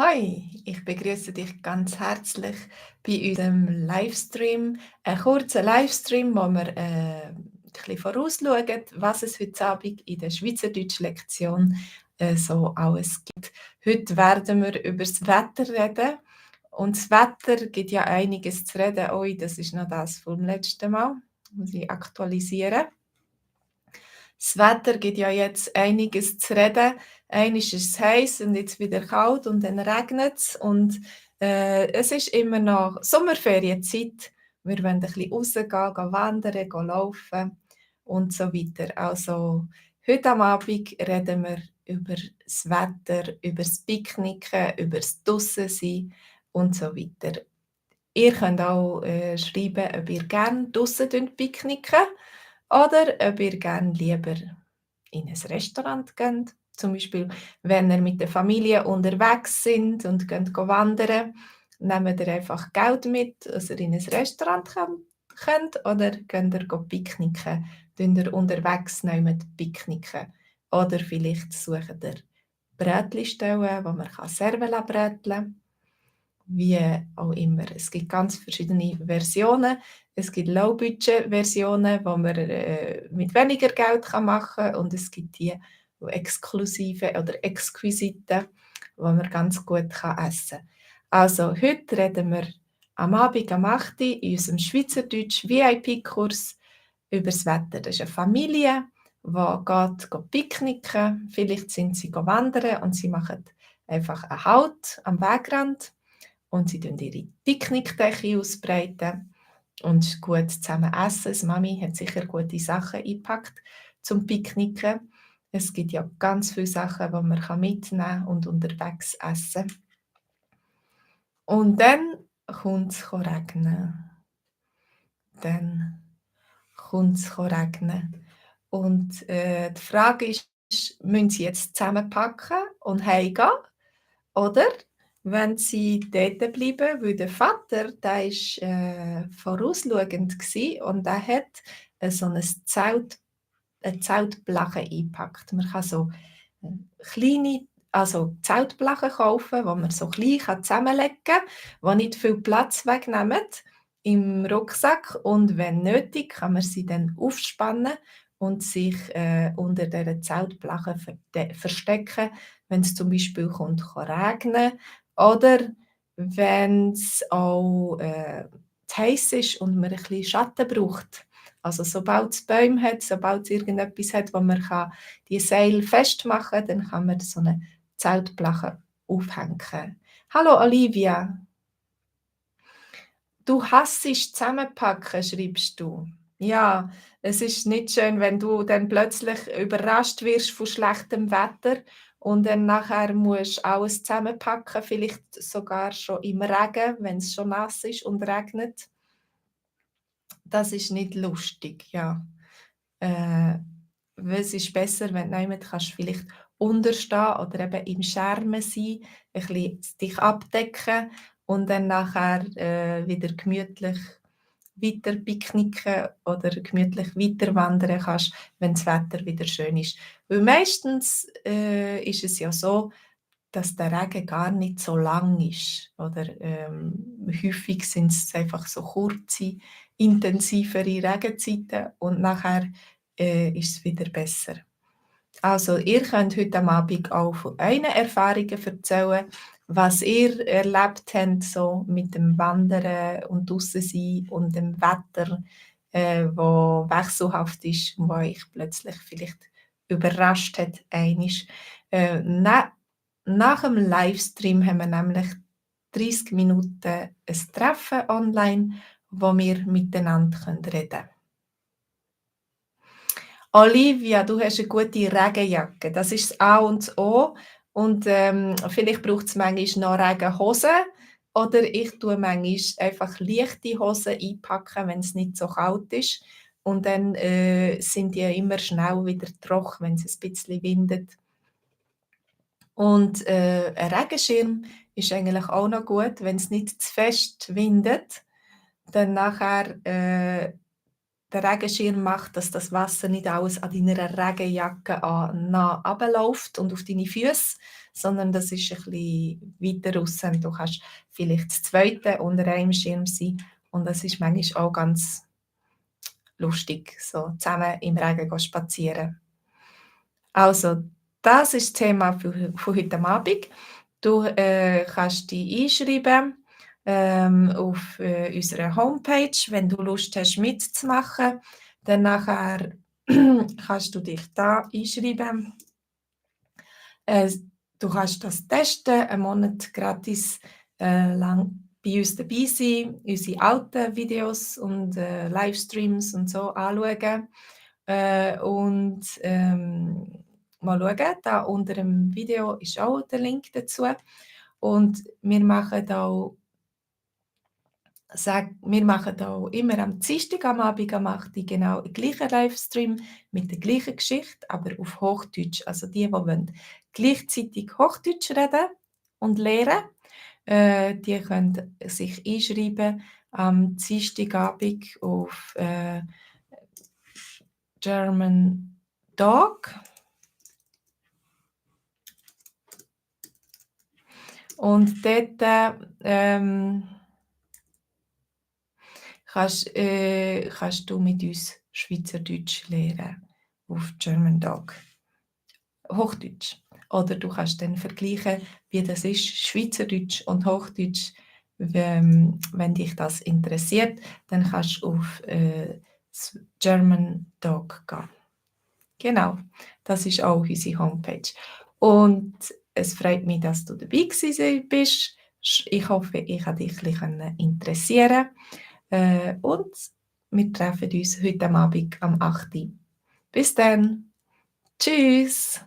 Hi, ich begrüße dich ganz herzlich bei unserem Livestream. Ein kurzer Livestream, wo wir ein bisschen vorausschauen, was es heute Abend in der Schweizerdeutsch-Lektion so alles gibt. Heute werden wir über das Wetter reden. Und das Wetter gibt ja einiges zu reden. Ui, das ist noch das vom letzten Mal. Muss ich aktualisieren. Das Wetter gibt ja jetzt einiges zu reden. Einmal ist es heiß und jetzt wieder kalt und dann regnet es. Und es ist immer noch Sommerferienzeit. Wir wollen ein bisschen rausgehen, gehen wandern, gehen laufen und so weiter. Also heute am Abend reden wir über das Wetter, über das Picknicken, über das Draussen und so weiter. Ihr könnt auch schreiben, ob ihr gerne draussen picknicken oder ob ihr gerne lieber in ein Restaurant geht. Zum Beispiel, wenn ihr mit der Familie unterwegs sind und geht wandern, nehmt ihr einfach Geld mit, dass ihr in ein Restaurant könnt, oder könnt ihr picknicken, könnt ihr unterwegs picknicken. Oder vielleicht sucht ihr Brätli-Stellen, wo man Serven bräteln kann. Wie auch immer. Es gibt ganz verschiedene Versionen. Es gibt Low-Budget-Versionen, wo man mit weniger Geld machen kann, und es gibt die exklusive oder exquisite, wo man ganz gut essen kann. Also heute reden wir am Abend am 8. Uhr in unserem Schweizerdeutsch VIP-Kurs über das Wetter. Das ist eine Familie, die geht picknicken. Vielleicht sind sie wandern und sie machen einfach einen Halt am Wegrand und sie tun ihre Picknickdecke ausbreiten und gut zusammen essen. Die Mami hat sicher gute Sachen eingepackt zum Picknicken. Es gibt ja ganz viele Sachen, die man mitnehmen und unterwegs essen kann. Und dann kommt es regnen. Dann kommt es regnen. Und die Frage ist, müssen sie jetzt zusammenpacken und heimgehen? Oder wenn sie dort bleiben, weil der Vater, der war vorausschauend und der hat so eine Zeltblache eingepackt. Man kann so kleine Zeltblachen kaufen, die man so klein zusammenlegen kann, die nicht viel Platz wegnehmen im Rucksack. Und wenn nötig, kann man sie dann aufspannen und sich unter dieser Zeltblache verstecken, wenn es zum Beispiel regnen oder wenn es auch zu heiß ist und man ein bisschen Schatten braucht. Also sobald es Bäume hat, sobald es irgendetwas hat, wo man die Seile festmachen kann, dann kann man so eine Zeltblache aufhängen. Hallo Olivia, du hassest zusammenpacken, schreibst du. Ja, es ist nicht schön, wenn du dann plötzlich überrascht wirst von schlechtem Wetter und dann nachher musst alles zusammenpacken, vielleicht sogar schon im Regen, wenn es schon nass ist und regnet. Das ist nicht lustig, ja. Es ist besser, wenn du jemand kannst vielleicht unterstehen oder eben im Schermen sein, ein bisschen dich abdecken und dann nachher wieder gemütlich weiter picknicken oder gemütlich weiter wandern kannst, wenn das Wetter wieder schön ist. Weil meistens ist es ja so, dass der Regen gar nicht so lang ist. Oder häufig sind es einfach so kurze, intensivere Regenzeiten und nachher ist es wieder besser. Also ihr könnt heute am Abend auch von euren Erfahrungen erzählen, was ihr erlebt habt so mit dem Wandern und draussen sein und dem Wetter, wo wechselhaft ist und wo euch plötzlich vielleicht überrascht hat. Nach dem Livestream haben wir nämlich 30 Minuten ein Treffen online, wo wir miteinander reden können. Olivia, du hast eine gute Regenjacke. Das ist das A und das O. Und vielleicht braucht es manchmal noch Regenhosen. Oder ich tue manchmal einfach leichte Hosen einpacken, wenn es nicht so kalt ist. Und dann sind die immer schnell wieder trocken, wenn es ein bisschen windet. Und ein Regenschirm ist eigentlich auch noch gut, wenn es nicht zu fest windet. Dann nachher den Regenschirm macht, dass das Wasser nicht alles an deiner Regenjacke nah runterläuft und auf deine Füße, sondern das ist ein bisschen weiter raus. Du kannst vielleicht das Zweite unter einem Schirm sein und das ist manchmal auch ganz lustig, so zusammen im Regen gehen spazieren. Also, das ist das Thema von heute Abend. Du kannst dich einschreiben auf unserer Homepage, wenn du Lust hast mitzumachen. Dann nachher kannst du dich da einschreiben. Äh, Du kannst das testen, einen Monat gratis lang bei uns dabei sein, unsere alten Videos und Livestreams und so anschauen. Und mal schauen, da unter dem Video ist auch der Link dazu. Und wir machen auch immer am Dienstag am Abend am 8 Uhr genau den gleichen Livestream mit der gleichen Geschichte, aber auf Hochdeutsch. Also die wollen gleichzeitig Hochdeutsch reden und lernen, die können sich einschreiben am Dienstagabend auf German Dog. Und dort kannst du mit uns Schweizerdeutsch lernen auf German Dog. Hochdeutsch. Oder du kannst dann vergleichen, wie das ist, Schweizerdeutsch und Hochdeutsch. Wenn dich das interessiert, dann kannst du auf das German Dog gehen. Genau, das ist auch unsere Homepage. Und es freut mich, dass du dabei gewesen bist. Ich hoffe, ich habe dich ein bisschen interessieren. Und wir treffen uns heute Abend am 8 Uhr. Bis dann. Tschüss.